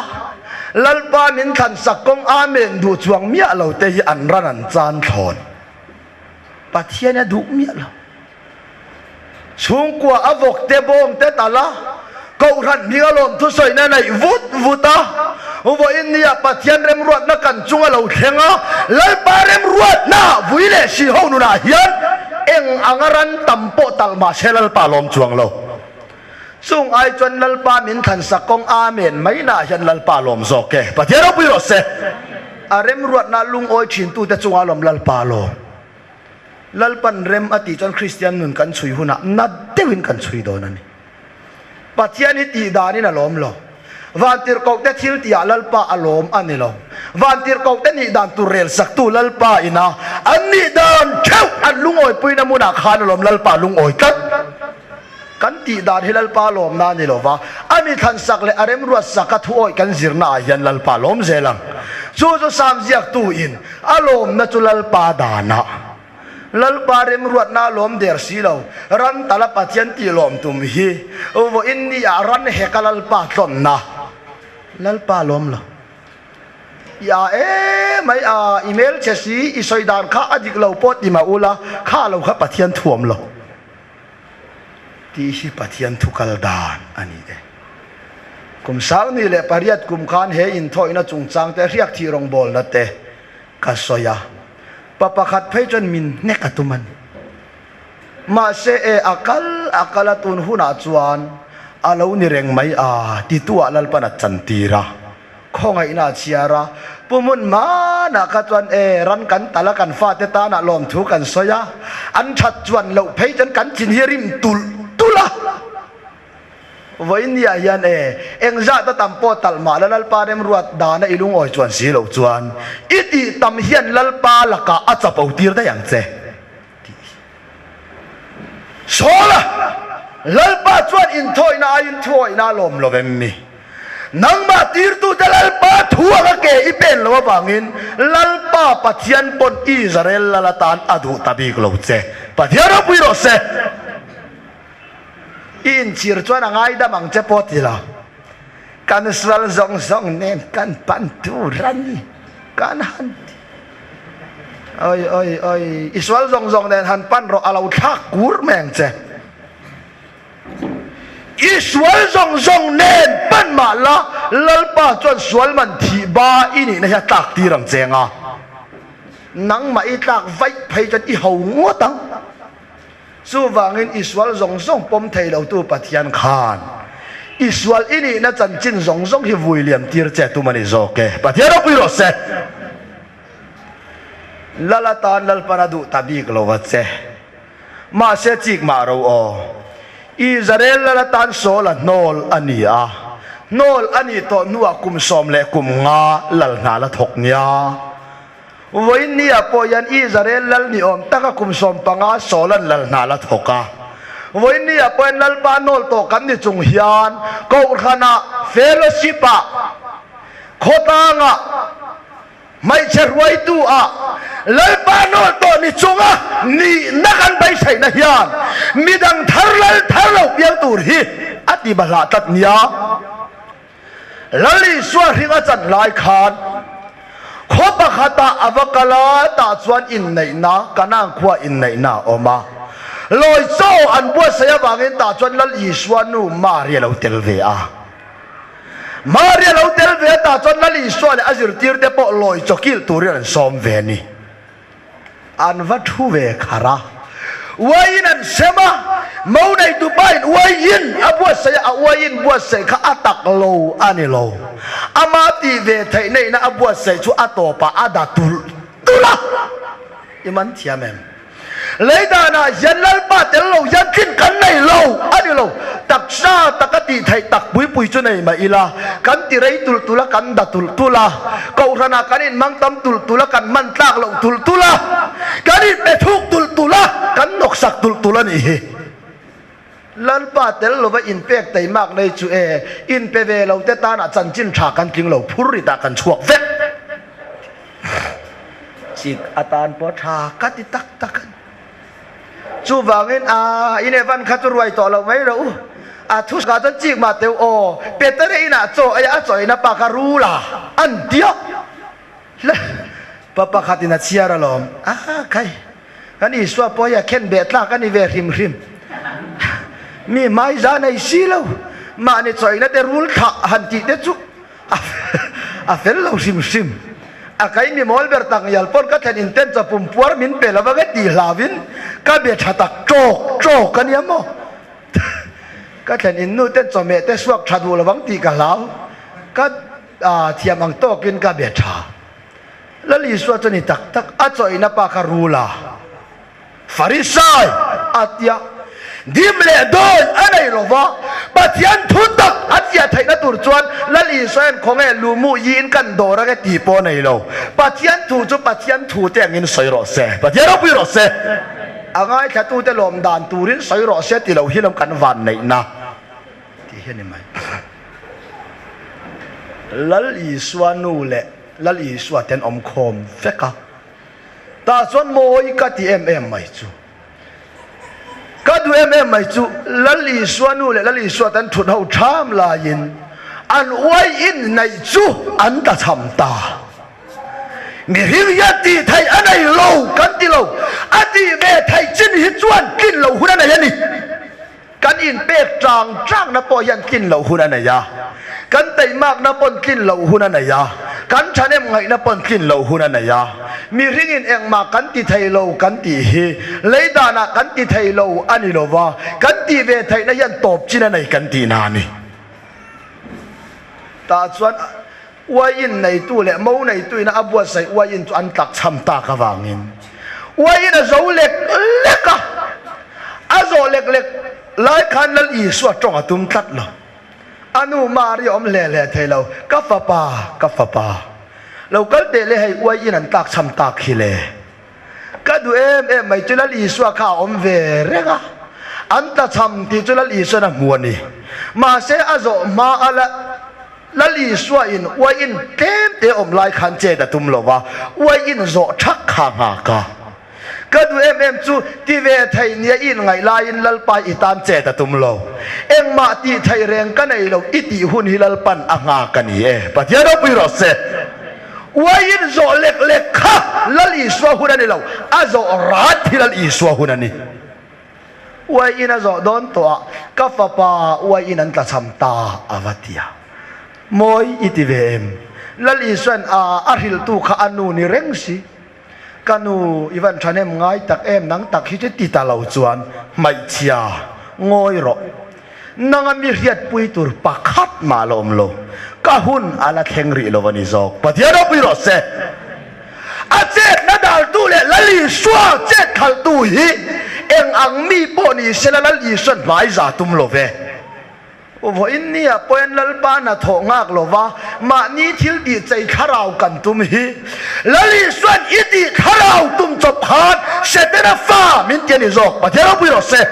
Lalpa min thlansak kawng Amen duh chuang miah lo te hi an ran an chan thlawn. Pathian a duh miah lo. Chhungkua a vawk te bawng te tal a, Kohhran hminga lawmthu sawina neih vut vut a, vawiin nia Pathian remruatna kan chunga lo thleng a, Lalpa remruatna vui leh si ho nunah hian eng anga ran tam pawh tal mah se Lalpa lawm chuang lo. Chung ai chuan Lalpa min thlansak kawng Amen mai naah hian Lalpa lawm zawk e. Pathian ropui rawh se. A remruatna lungawi thintute chunga lawm Lalpa lawm. Lalpan rem a tih chuan Kristian nun kan chhui hunah na deuhin kan chhui dawn a ni. Pathian hi tih danin a lawm lo. Vantirhkohte thil tihah Lalpa a lawm a ni lo. Vantirhkohte nih dan tur rel saktu Lalpa ina an nih dan theuh an lungawipuina hmunah khan a lawm Lalpa lungawi tlat. Kan tih dan hi Lalpa lawmna a ni lo va, a mi thlansak leh a remruat saka thuawih kan zirna ah hian Lalpa lawm zel ang. Chu chu Sam ziaktu in a lawmna chu Lalpa danah. Lalpa remruatna a lawm der si lo, ran tala Pathian tih lawm tum hi vawiin ni ah ran heka Lalpa tlawnna Lalpa lawm lo. I a e mai a, i hmelchhe si, i sawi dan kha a dik lo pawh ti mah ula, kha lo kha Pathian thuam lo. Tih hi Pathian thu kal dan a ni e. Kum 2008 kum khan he inthawihna chungchang te hriak thih rawngbawlna te ka sawi a, pa pakhat phei chuan min hnek a tum a ni. Mahse e a kal a kal a tun hunah chuan a lo ni reng mai a tituah Lalpan a chantir a, khawngaihna a chhiar a, Pu Hmun hmanah kha chuan e ran kan tal a kan fate tanah lawmthu kan sawi a, an that chuan loh phei chuan kan thin hi rim tulh tulh a. Vawinia hian e, engzah ta tam pawh talh mah la Lalpa remruat dana i lungawi chuan si loh chuan i tih tam hian Lalpa lakah a chapo tir daih ang che tih hi. Saula, Lalpa chuan inthawihna aiin thuawihna a lawm lo em ni? Nangmah tirtute Lalpa thu anga ke i pen loh avangin Lalpa Pathian pawn Israel lal atan a duh ta bik lo che. Pathian ropui rawh se. I inchhir chuan a ngaidam ang che pawh ti lo. Kan sual zawng zawng nen kan pan tur a ni kan han ti. Oi oi oi, i sual zawng zawng nen han pan rawh a lo thlak kur mai ang che. I sual zawng zawng nen pan mah la, Lalpa chuan sual man thih ba i nihna hi a tlak tir ang che nga. Nangmah i tlak vaih phei chuan i ho ngawt ang. Chuvangin i sual zawng zawng pawm thei lotu Pathian khan i sual i nihna chanchin zawng zawng hi vui liam tir che tum a ni zawk e. Pathian ropui rawh se. Lal atan Lalpan a duh ta bik lo a che. Mahse chik mah ro aw. Israel lal atan Saul a hnawl a ni a. Hnawl a nih tawh hnuah kum 15 lal hna la thawk nia. Vawiin nia pawh hian Israel lal ni awm taka kum 15 Saula'n lal hna la thawk a. Vawiin nia pawh hian Lalpa nawl tawh kan ni chung hian Kohhranah, Fellowship-ah, khawtlangah, hmeichhe hruaitu-ah Lalpa nawl tawh ni chunga nihna kan beiseihna hian midang thar lal thar lo piang tur hi a ti bahlah tlat nia. Lal Isua hring a chan lai khan khaw pakhatah a va kal a, tah chuan inneihna, Kanaan khua inneihna a awm a. Lawi chaw an buatsaih avangin tah chuan Lal Isua nu Mari a lo tel ve a. Mari a lo tel ve a, tah chuan Lal Isua leh a zirtirte pawh lawi chaw kilh turin an sawm ve a ni. An va thu ve kharh a, uaiin an sem a, mo neitu pain uaiin a buatsaih a, a uaiin buatsaih kha a tak lo a ni lo. Ama tih ve theih neihna a buatsaih chu a tawpah a da tulh tulh a. I man thiam em? Lei danah hian Lalpa tel lo hian tlin kan nei lo a ni lo. Taksa taka tih theih tak pui pui chu nei mah ila, kan ti rei tulh tulh a, kan da tulh tulh a, kohhranah kan inhmang tam tulh tulh a, kan hman tlak loh tulh tulh a, kan inpe thuk tulh tulh a, kan nawksak tulh tulh a nih hi. Lalpa tel lova inpek teimak nei chu e, inpe ve lo te tanah chanchin tha kan tling lo, phur ritah kan chhuak vek. Chik atan pawh tha ka ti tak tak a ni. Chuvangin a in Evan kha chu ruai tawh loh mai rawh u. A thu kha chuan chik mah teu aw, Peter-a inah chaw ei a chawina pa kha rul a an ti a. Hle pa pakhatin a chhiar alawm. A khai, kan Isua pawh hi a khen beh tlak a ni ve hrim hrim. Mi hmaiza nei si lo, mahni chawina te rul thlah han tih te chu A fel lo hrim hrim. A kai mi mawl ber tak ngial pawn ka thlen in ten chaw pum puar min pe lo vang e tih hlauin ka be tha tak tawk tawk a nia maw. Ka thlen in nu ten chawhmeh te suak tha duh lo vang tih ka hlau. Ka thiam ang tawkin ka be tha. Lal Isua chu ni tak tak a chawihna pa kha rul a. Farisai a tia dim leh dawn a nei lo va, Pathian thu tak a fiah theihna tur chuan Lal Isua hian khawnge luhmuh yiin kan dawr ange tih pawh a nei lo. Pathian thu chu Pathian thu te angin sawi rawh se. Pathian ropui rawh se. A ngaithlatute lawm dan turin sawi rawh se ti lo hi lawm kan vanneihna tih hi a ni mai. Lal Isua nu leh Lal Isua te an awm khawm vek a. Tah chuan mawi ka ti em em mai chu. Ka duh em em mai chu Lal Isua nu leh Lal Isua te an thut ho tham laiin an uai in neih chu an ta cham ta. Mihring hian tih theih a nei lo kan ti lo, a tih ve theih chin hi chuan tlin loh hun a nei a ni. Kan inpek tang tangna pawh hian tlin loh hun a nei a. Kan taihmakna pawn tlin loh hun a nei a, kan thahnem ngaihna pawn tlin loh hun a nei a. Mihringin engmah kan ti thei lo kan tih hi lei danah kan ti thei lo a ni lo va, kan tih ve theihna hian tawp chin a nei kan tihna a ni. Tah chuan uaiin neitu leh mo neituin a buatsaih uaiin chu an tlakchham tak avangin uaiin a zo lek lek a, a zawh lek lek lai khan Lal Isua tawng a tum tlat lo. A nu Mari awm hle hle thei lo, Ka fapa, ka fapa, lo kal teh le hei uai in an tlakchham tak hi le. Ka duh em em mai chu Lal Isua kha a awm ve reng a, an tlachham tih chu Lal Isuan a hmu a ni. Mahse a zawh hma a Lal Isua in uai in tlem te awm lai khan chet a tum lo va, uai in zawh thak kha nghak a. Ka duh em em chu ti ve thei nia i inngaih laiin Lalpa i tan chet a tum lo. Engmah tih theih reng ka nei lo i tih hun hi Lalpan a nghak a ni e. Pathian ropui rawh se. Uaiin zawh lek lek kha Lal Isua hun a ni lo, a zawh rat hi Lal Isua hun a ni. Uaiin a zawh dawn tawh a, ka fapa uaiin an tlachham ta a va ti a. Mawi i ti ve em? Lal Isua'n a a hrilhtu kha a nu ni reng si. Ka nu, i van thahnem ngai tak em, nang tak hi chu ti ta lo chuan hmaihchhia ngawi rawh. Nanga mi hriatpui tur pakhat mah la awm lo, ka hun a la thleng rih lo a ni zawk. Pathian ropui rawh se. A chetna daltu leh Lal Isua chet khalhtu hi eng ang mi pawh ni sela Lal Isuan hmaiza tum lo ve. Vawiin nia pawhin Lalpa hnathawh nghak lova mahni thil tih chei thlarau kan tum hi Lal Isuan i tih thlarau tum chawp khan Setana fa min ti a ni zawk. Pathian ropui rawh se.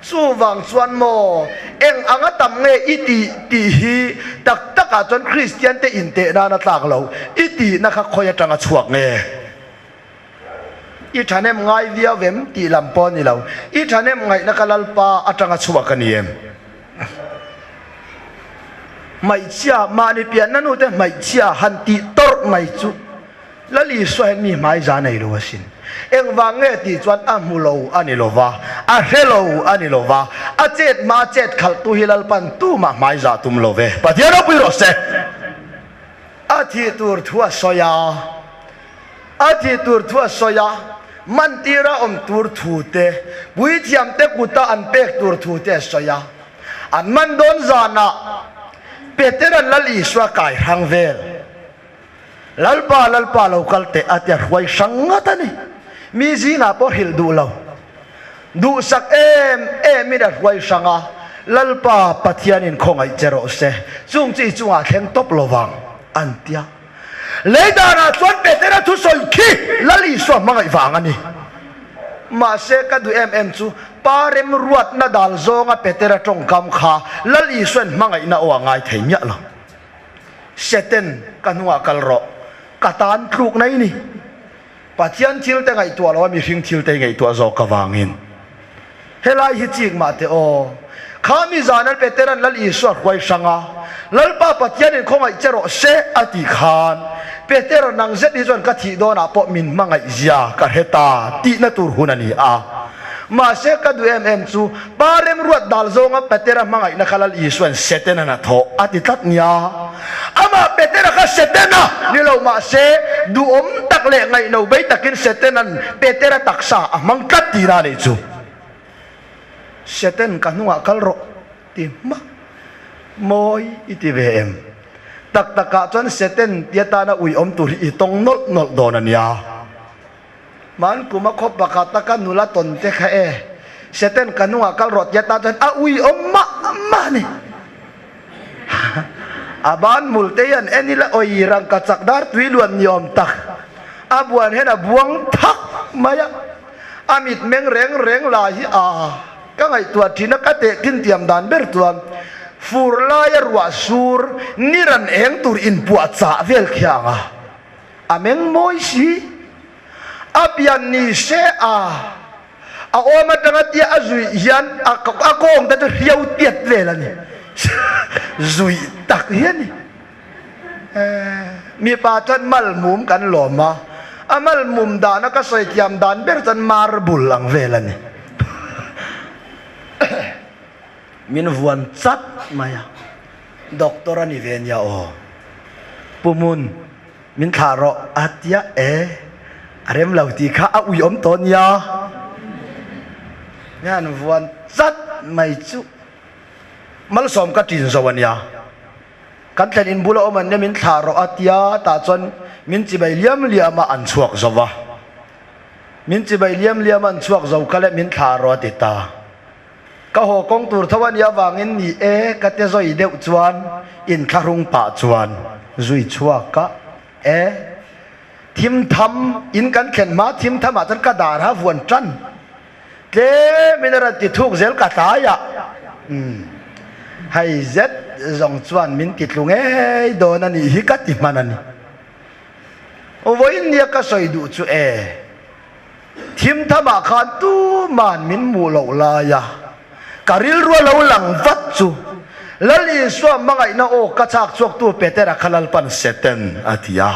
Chuvang chuan maw eng anga tam nge i tih tih hi tak takah chuan Kristian te inteh nan a tlak lo. I tihna kha khawi atanga chhuak nge? I thahnem ngai viau em tih lam pawh a ni lo. I thahnem ngaihna ka Lalpa atanga chhuak a ni em? Hmeichhia, mahni pianna nute hmeichhia han tih tawrh mai chu Lal Isua hian mi hmai za nei lo asin. Engvang nge tih chuan a hmu lo a ni lo va, a hre lo a ni lo va, a chet hma chet khalhtu hi Lalpan tumah hmai za tum lo ve. Pathian ropui rawh se. A thih tur thu a sawi a. A thih tur thu a sawi a, mantira awm tur thu te, puithiamte kuta an pek tur thu te a sawi a. An man dawn zanah Petera'n Lal Isua kai hrang vel, Lalpa, Lalpa lo kal teh a ti a hruai hrang ngat a ni. Mi zingah pawh hrilh duh lo, duhsak em emin a hruai hrang a, Lalpa Pathianin khawngaih che rawh se, chung chi chungah thleng tawp lo vang, an ti a. Lei danah chuan Petera thusawi khi Lal Isua hmangaih vang a ni. Mahse ka duh em em chu Pa remruatna dal zawnga Petera tawngkam kha Lal Isuain hmangaihna aw a ngai thei miah lo. Satan, ka hnungah kal rawh. Ka tan tluk nai ni. Pathian thil te ngaihtuah lo a mihring thil te ngaihtuah zawk avangin helai hi chik mah teh aw. Kha mi zan an Petera'n Lal Isua hruai hrang a, Lalpa Pathianin khawngaih che rawh se a tih khan Petera nang zet hi chuan ka thih dawnah pawh min hmangaih zia ka hre ta tihna tur hun a ni a. Mahse ka duh em em chu Pa remruat dal zawnga Petera hmangaihna kha Lal Isua'n Setanan a thawh a ti tlat nia. Amah Petera kha Setana ni lo mahse duhawm tak leh ngaihno bei takin Setanan Petera taksa a hmang tlat tihna a nih chu. Setan ka hnungah kal rawh ti hmak mawi i ti ve em? Tak takah chuan Setan tia tana uiawm tur hi i tawng nawlh nawlh dawn a nia. Hman kum a khawp pakhat a ka nula tawn te kha e, Satan ka hnungah kal rawh tia tan chuan a ui awm mah mah a ni. A ban mul te hian en ila awi rangka chak dar tui luan ni awm tak a buan hian a buang thak mai a, a mit meng reng reng la hi a ka ngaihtuah thin a ka tehkhin tiam dan ber chuan fur laia ruah sur ni ran eng tur inpuah chah vel khiang a. A meng mawi si. A pian ni se a, a awm atanga tia a zuih hian a a kawng te chu hriau tiat vel a ni. Zuih tak hi a ni. Mipa chuan malmum kan lawm a, a malmum dana ka sawi thiam dan ber chuan marble ang vel a ni. Min vuan chat mai a. Doctor a ni ve nia aw. Pu Mun, min thlah rawh a tia e. A rem lo tih kha a ui awm tawh nia. Hian vuan chat mai chu malsawm ka ṭin zo a nia. Kan thlen in bula awm an nia min thlah rawh a tia tah chuan min chibai liam liam a an chhuak zo va. Min chibai liam liam a an chhuak zo kha le min thlah rawh a ti ta. Ka haw kawng tur tho a nih avangin ni e ka te zawi deuh chuan inthlahrung pah chuan zui chhuak a e. Thim tham in kan thlen hma thim tham ah chuan ka dar ha vuan tan tlem in a rawn ti thuk zel ka tlai ah umm hei zet zawng chuan min ti tlu ngei dawn a nih hi ka ti hman a ni. Vawiin nia ka sawi duh chu e. Thim thamah khan tuman min hmuh loh laia ka rilru a lo lang vat chu Lal Isua hmangaihna aw ka chhak chhuaktu Petera kha Lalpan Satan a ti a.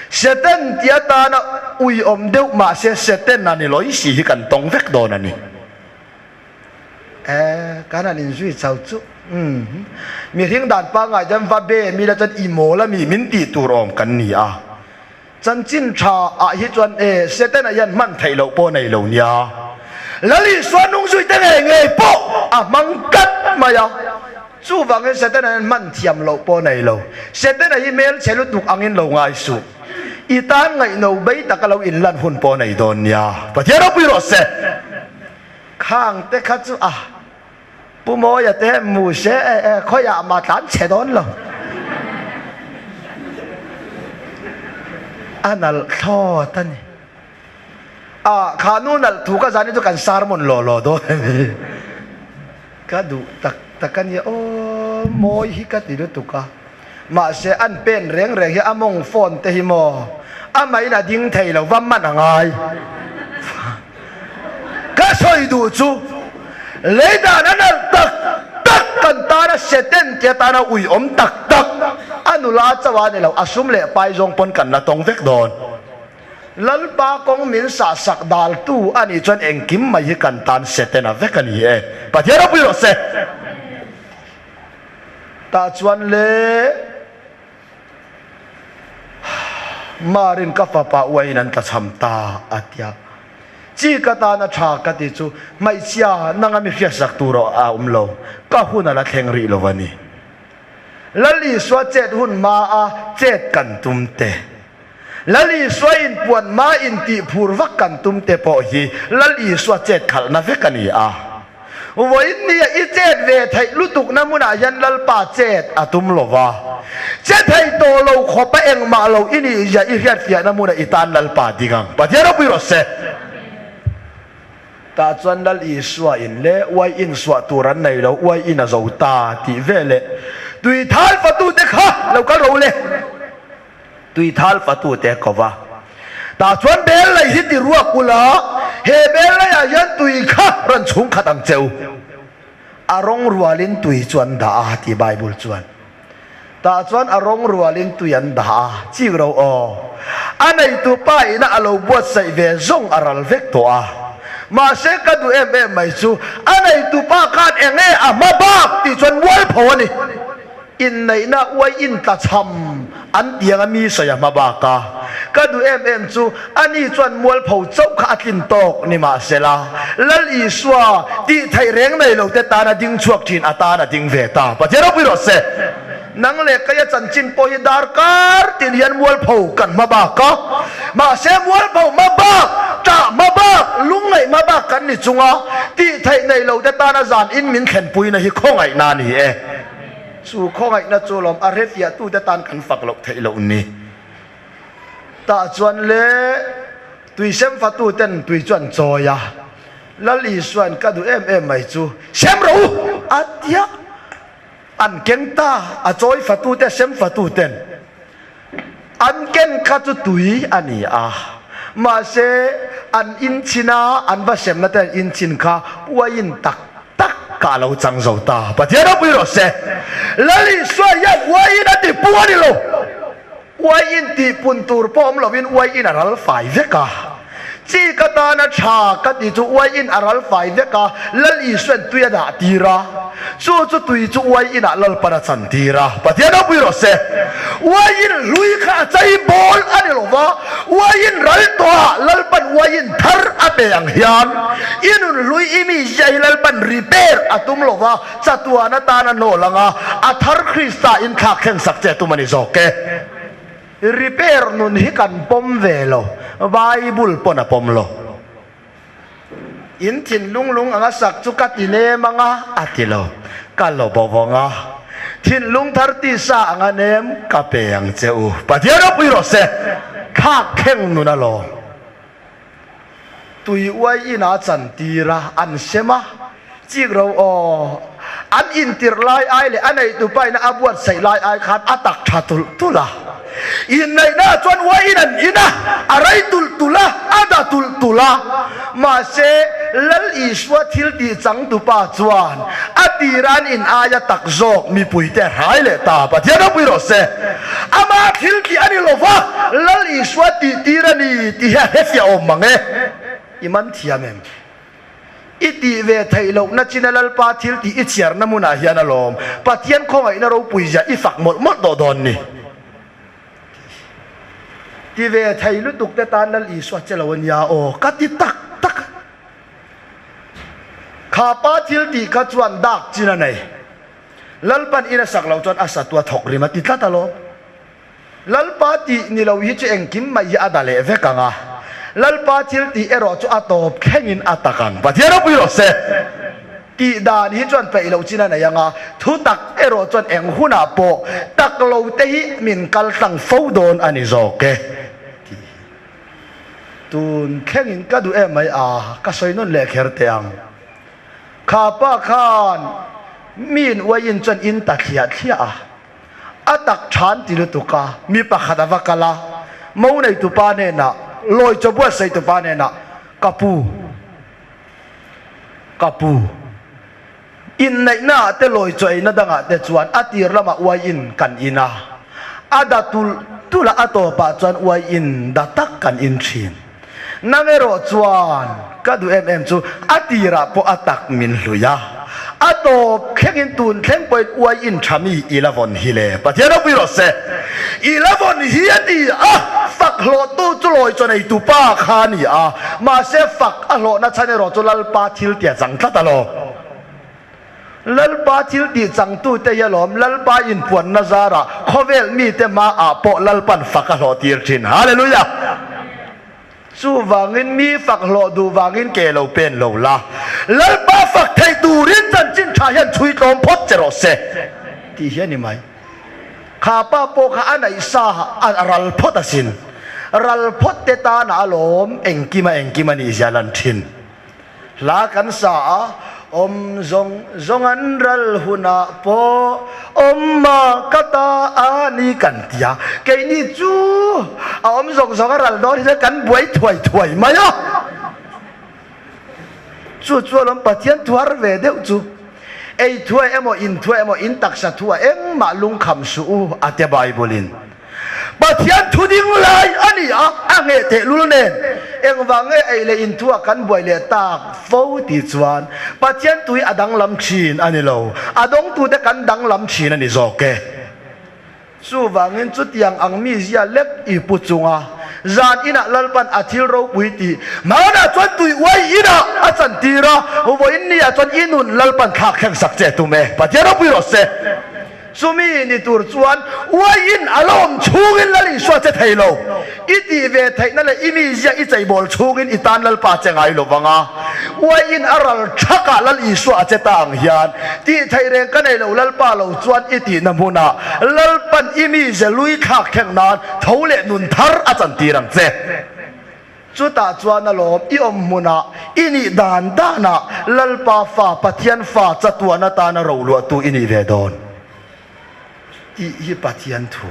Satan tih atana uiawm deuh mahse Satan a ni lawi si hi kan tawng vek dawn a ni. E, kan han inzui chho chu umm mihring dan pangngai chuan va be mi la chuan i mawl a mi min tih tur awm kan ni a. Chanchin tha ah hi chuan e Setana hian hman theih loh pawh nei lo nia. Lal Isua nung zui te ngei ngei pawh a hmang tlat mai a. Chuvangin Setana hian hman thiam loh pawh nei lo. Setana hi hmelchhe lutuk angin lo ngai suh. I tan ngaihno bei taka lo inlan hun pawh nei dawn nia. Pathian ropui rawh se. Khang te kha chu a Pu Mawia te mu se e e khawiah mah tlan chhe dawn lo. A nalh thlawt a ni. A kha nu nalh thu ka zan hi chu kan sermon law law dawn a ni. Ka duh tak tak a nia aw mawi hi ka ti lutuk a. Mahse an pen reng reng hi a mawng phone te hi maw amahin a ding thei lo va man a ngai. Ka sawi duh chu lei dan a nalh tak tak kan tana Satan te atana uiawm tak tak a nula chauh a ni lo a sum leh pai zawng pawn kan la tawng vek dawn. Lalpa kawng min sah sak daltu a nih chuan engkim mai hi kan tan Satan a vek a ni e. Pathian ropui rawh se. Tah chuan le Marin ka fapa uain an tlachham ta a tia. Chi ka tana tha ka ti chu hmeichhia nanga mi hriatsak tur a awm lo, ka hun a la thleng rih lo a ni. Lal Isua chet hun hma a chet kan tum te, Lal Isua inpuan hma intih phur vak kan tum te pawh hi Lal Isua chet khalhna vek a ni a. Vawiin nia i chet ve theih lutukna hmunah hian Lalpa chet a tum lo va, che thei tawh lo khawpa engmah lo i nih zia i hriatfiahna hmunah i tan Lalpa ding ang. Pathian ropui rawh se. Tah chuan Lal Isua in le uai in suah tur an nei lo, uai in a zo ta tih veleh tui thal fatute kha lo kal ro le. Tui thal fatute a ko va. Tah chuan bel lei hi ti ruak ula, he bel leiah hian tui kha rawn chhung khat ang che u. A rawng rualin tui chu an dah a ti Bible chuan. Tah chuan a rawng rualin tui an dah a, chik ro aw. A neitu pa ina a lo buatsaih ve zawng a ral vek tawh a. Mahse ka duh em em mai chu a neitu pa khan eng nge a hma bak tih chuan mualpho a ni. Inneihna uai intlachham an tiang a mi sawi a hma bak a, ka duh em em chu ani chuan mualpho chauh kha a tlin tawk ni mahsela Lal Isua tih theih reng nei lo te tan a ding chhuak thin a tan a ding ve ta. Pathian ropui rawh se. Nang leh keia chanchin pawh hi darkar tin hian mualpho kan hma bak a, mahse mualpho hma bak, ṭah hma bak, lungngaih hma bak kan ni chunga tih theih nei lo te tana zan in min thlenpuina hi khawngaihna a ni e. Chu khawngaihna chu lawm a hrefiahtute tan kan fak loh theih loh ni. Tah chuan le tui sem fatuten tui chu an chawi a, Lal Isuain ka duh em em mai chu sem rawh u a ti a, an keng ta a chawi fatute sem fatuten an ken kha chu tui a ni a, mahse an inchhin a an va semna te an inchhin kha uaiin tak tak ka lo chang zo ta. Pathian ropui rawh se. Lal Isua hian uaiin a ti pung a ni lo. Uaiin tih pun tur pawh awm lovin uaiin a ral fai vek a. Chi ka tana tha ka ti chu uaiin a ral fai vek a, Lal Isua'n tui a dah tir a, chu chu tui chu uaiin ah Lalpan a chan tir a. Pathian ropui rawh se. Uaiin hlui kha a chei bawl a ni lo va, uaiin ral tawh ah Lalpan uaiin thar a pe ang hian i nun hlui i mi zia hi Lalpan repair a tum lo va, chatuan atan a hnawl ang a, a thar Krista in thlak thleng sak che tum a ni zawk e. Repair nun hi kan pawm ve lo, Bible pawn a pawm lo. In thinlung lung anga sak chu ka ti nem anga a ti lo, ka lo bo vawng a, thinlung thar tisa anga nem ka pe ang che u. Pathian ropui rawh se, thlak thleng nun a lawm. Tui uai ina chantir a, an sem a, chik ro aw. An intirh lai ai leh a neitupa ina a buatsaih lai ai khan a tak tha tulh tulh a. Inneihna ah chuan uai in an in a, a rei tulh tulh a, a da tulh tulh a. Mahse, Lal Isua thil tih changtupa chuan a tira an in aia tak zawk mipuite a hrai leh ta. Pathian ropui rawh se. Ama thil tih a ni lo va, Lal Isua tih tir a ni tih hi a hrefiah awm mang e. I man thiam em? I tih ve theih lohna china Lalpa thil tih i chhiarna hmunah hian alawm Pathian khawngaihna ropui zia i fak mawlh mawlh tawh dawn ni. Ti ve thei lutuk te tan Lal Isua che lo a nia aw ka ti tak tak a. Kha pa thil tih kha chuan dak chin a nei. Lalpan in a sak lo chuan a satu a thawk rim a ti tlat alawm. Lalpa tih ni lo hi chu engkim mai hi a da leh vek ang a, Lalpa thil tih erawh chu a tawp thlengin a tak ang. Pathian ropui rawh se. Tih dan hi chuan peih loh chin a nei ang a, thu tak erawh chuan eng hunah pawh tak lo te hi min kal tlang fo dawn a ni zawk e tih hi tun thlengin ka duh em mai a, ka sawi nawn leh kher teh ang. Kha pa khan miin uaiin chuan in ta thliah thliah a. A tak than ti lutuk a, mi pakhat a va kal a, mo neitupa hnenah, lawi chaw buatsaihtupa hnenah, Ka pu, ka pu, inneihna ah te lawi chaw eina dangah te chuan a tir lamah uai in kan in a, a da tulh tulh a, a tawpah chuan uai in da tak kan in thin. Nang erawh chuan ka duh em em chu a tirah pawh a tak min hlui a, a tawp thlengin tun thleng pawhin uai in tha mi i la vawn hi le. Pathian ropui rawh se. I la vawn hi a ti a, fak hlawhtu chu lawi chaw neitu pa kha a ni a, mahse fak a hlawhna chhan erawh chu Lalpa thil tia chang tlat a lo. Lalpa thil tih changtute hi alawm, Lalpa inpuanna zarah khawvel mite hmaah pawh Lalpan fak a hlawh tir thin. Hallelujah! Chuvangin mi fak hlawh duh vangin ke lo pen lo la, Lalpa fak theih turin chanchin tha hian chhui tlawm phawt che rawh se tih hi a ni mai. Kha pa pawh kha a naihsa a ral phawt asin. Ral phawt te tanah alawm engkima engkim a nih zia lan thin. Hla kan sa a, awm zawng zawng an ral hunah pawh awmma ka ta a ni kan ti a, keini chu a awm zawng zawng a ral dawn hi chuan kan buai thuai thuai mai a. Chu chu alawm Pathian thuar ve deuh chu, ei thuai emaw in thuai emaw in taksa thuah engmah lungkham suh u a tia Bible-in. Pathian thu ding lai a ni a, a ngheh tehlul nen engvang nge ei leh inthuah kan buai leh tak fo tih chuan Pathian tui a danglam thin a ni lo, a dawngtute kan danglam thin a ni zawk e. Chuvangin chutiang ang mizia lek i pu chunga zan inah Lalpan a thil ropui tih hmanah chuan tui uai inah a chantir a, vawiin niah chuan i nun Lalpan thlak thleng sak che tum e. Pathian ropui rawh se. Chumi ni tur chuan uaiin a la awm chhungin Lal Isua che thei lo. I tih ve theihna leh i mizia i cheibawl chhungin i tan Lalpa che ngai lo vang a. Uaiin a ral thakah Lal Isua a che ta ang hian tih theih reng ka nei lo Lalpa lo chuan i tihna hmunah Lalpan i mize lui thlak thleng nan tho leh nun thar a chantir ang che. Chutah chuan a lawm, i awm hmunah, i nih dan danah Lalpa fa, Pathian fa chatuan atana roluahtu i nih ve dawn tih hi Pathian thu.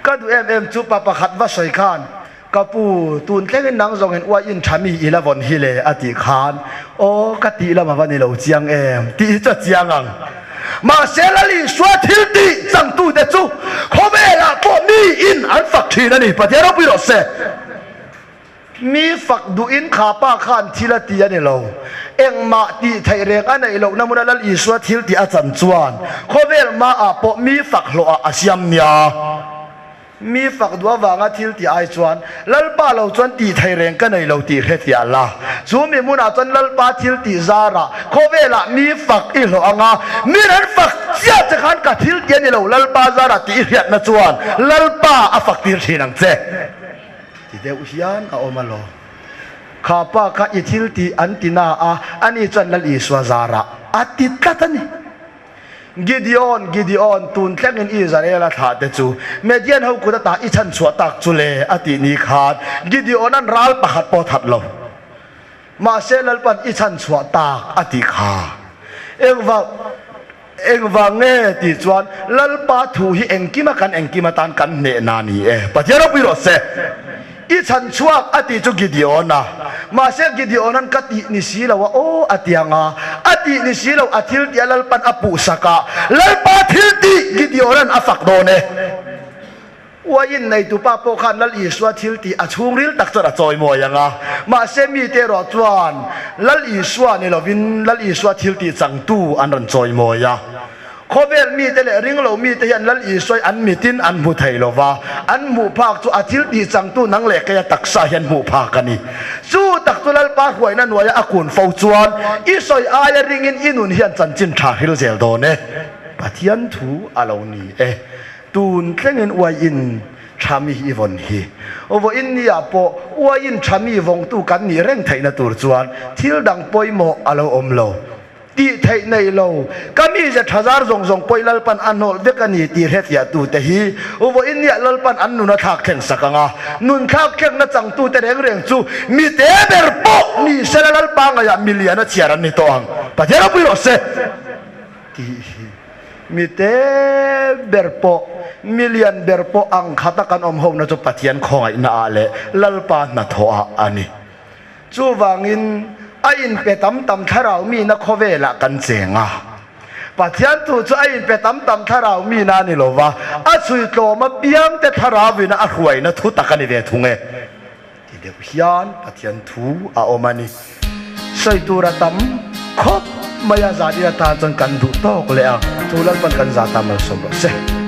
Ka duh em em chu pa pakhat va sawi khan, Ka pu, tun thlengin nang zawngin uai in tha mi i la vawn hi le a tih khan, Aw, ka tih lam a va ni lo chiang em tih hi chu a chiang ang. Mahse Lal Isua thil tih changtute chu khawvelah pawh miin an fak thin a ni. Pathian ropui rawh se. Mi fak duhin kha pa khan thil a ti a ni lo. Engmah tih theih reng a neih lohna hmuna Lal Isua thil tih a chan chuan khawvel hmaah pawh mi fak hlawhah a siam nia. Mi fak duh avanga thil tih ai chuan Lalpa lo chuan tih theih reng ka nei lo tih hrethiah la. Chu mi hmunah chuan Lalpa thil tih zarah khawvelah mi fak i hlawh anga mi ran fak chiah che khan ka thil tih a ni lo Lalpa zarah tih i hriatna chuan Lalpa a fak tir thin ang che. Ti deuh hian a awm alawm. Kha pa kha i thil tih an ti na a, ani chuan Lal Isua zarah a ti tlat a ni. Gideon, Gideon, tun thlengin Israela thlah te chu Median ho kut ata i chhan chhuah tak chu le, a tih ni khan Gideon-a'n ral pakhat pawh that lo. Mahse Lalpan i chhan chhuah tak a tih kha. Engvang, engvang nge tih chuan Lalpa thu hi engkima kan engkim atan kan hnehna ni e. Pathian ropui rawh se. I chhan chhuak a tih chu Gideon-a. Mahse Gideon-a'n ka tih ni si lo a aw a ti ang a. A tih ni si lo a thil tih a Lalpan a puh sak a. Lalpa thil tih Gideon-a'n a fak dawn e. Uaiin neitupa pawh khan Lal Isua thil tih a chhungril tak chuan a chawimawi ang a. Mahse mite erawh chuan Lal Isua ni lovin Lal Isua thil tih changtu an rawn chawimawi a. Khawvel mite leh ringlo mite hian Lal Isuai an mitin an hmu thei lo va, an hmuh phak chu a thil tih changtu nang leh keia taksa hian hmuh phak a ni. Chu tak chu Lalpa hruaina hnuaia a kun fo chuan i sawi aia ringin i nun hian chanchin tha hril zel dawn e. Pathian thu a lo ni e. Tun thlengin uaiin tha mi i vawn hi. Vawiin nia pawh uaiin tha mi vawngtu kan nih reng theihna tur chuan thil dang pawimawh a lo awm lo. Tih theih nei lo, ka mize tha zar zawng zawng pawih Lalpan a hnawlh vek a ni tih hrethiahtute hi vawiin nia Lalpan an nun a thlak thleng sak ang a. Nun thlak thlengna changtute reng reng chu mi te ber pawh ni sela Lalpa ngaihah mi lian a chhiar an ni tawh ang. Pathian ropui rawh se. Tih hi mi te ber pawh, mi lian ber pawh ang khata kan awm hona chu Pathian khawngaihna ah leh Lalpa hnathawh ah a ni. Chuvangin a inpe tam tam thlarau mina khawvelah kan cheng a. Pathian thu chu a inpe tam tam thlarau mina a ni lo va, a chhui tlawm apiangte thlarauina a hruaina thu tak a ni ve thung e. Ti deuh hian Pathian thu a awm a ni. Sawi tur a tam khawp mai a, zan in atan chuan kan duh tawk leh a, chu Lalpan kan zah ta malsawm rawh se.